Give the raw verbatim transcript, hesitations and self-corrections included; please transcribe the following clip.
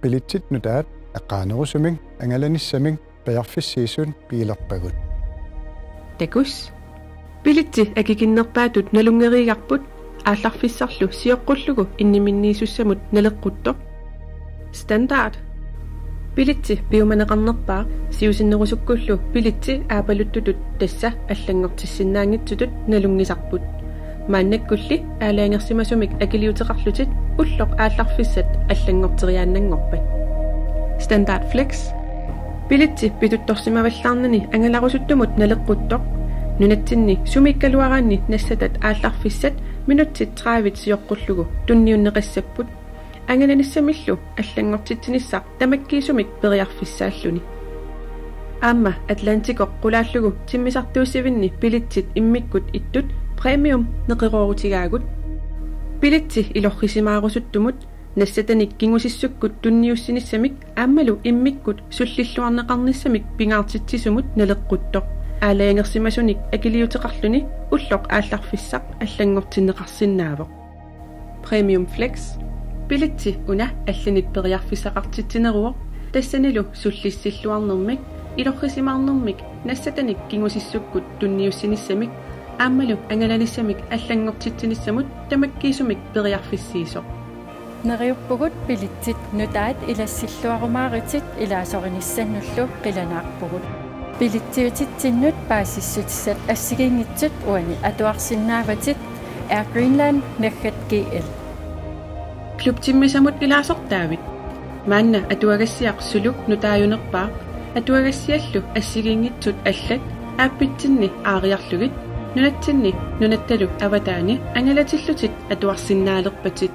Bilitsit nutaat eqqaanerusumik angalanissamik periarfissiisut pigilerpagut. Takuss. Bilitsi akikinnerpaatut nalunngeriigarput aallarfissarlu sioqqullugu inniminniisussamut naleqquttoq. Standard. Bilitsi piumaneqarnerpaaq siusinnerusukkullu bilitsi aapaluttutut tassa allanngortissinnaanngitsutut nalunngisarput. Maannakkulli aalajangersimasumik akiliuteqarlutit ulloq aallarfissat allanngorteriaannanngorpat. Standard Flex. Bilitsi pituttorsimavallaarnani angalarusuttumut naleqquttoq. Nunatsinni sumiikkaluaraanni nassatat aallarfissat minutsit tredive sioqqullugu tunniunneqassapput. Angalanissamillu allanngortitsinissaq tamakkiisumik periarfissaalluni. Aamma Atlantikoq qulaallugu timmisartuussivinni bilitsit immikkut ittut premium neqeroorutigaagut. Bilitsi ilorrisimaarusuttumut nassatanik kingusissukkut tunniussinissamik aammalu immikkut sullilluarneqarnissamik pingaartitsisumut naleqquttoq. Aalajangersimasunik akiliuteqarluni ulloq aallarfissaq allanngortinneqarsinnaavoq. Premium Flex. Bilitsi una allanit periarfissaqartitsineruvoq, tassanilu sullissilluarnermik, ilorrisimaarnermik, nassatanik kingusissukkut tunniussinissamik aammalu angalanissamik allanngortitsinissamut tamakkiisumik periarfissiisoq. Neriuppugut bilitsit nutaat ilassilluarumaaritit ilaasorinissannullu qilanaarpugut. Bilitsiutitsinnut paasissutissat assigiinngitsut uani atuarsinnaavatit Air Greenland naggat G L. Klubtimmisamut ilaasortaavit? Maanna atuagassiaq Suluk nutaajunerpaaq, atuagassiallu assigiinngitsut allat aappitsinni aariarlugit nunatsinni nunattalu avataani angalatillutit atuarsinnaalerpatit.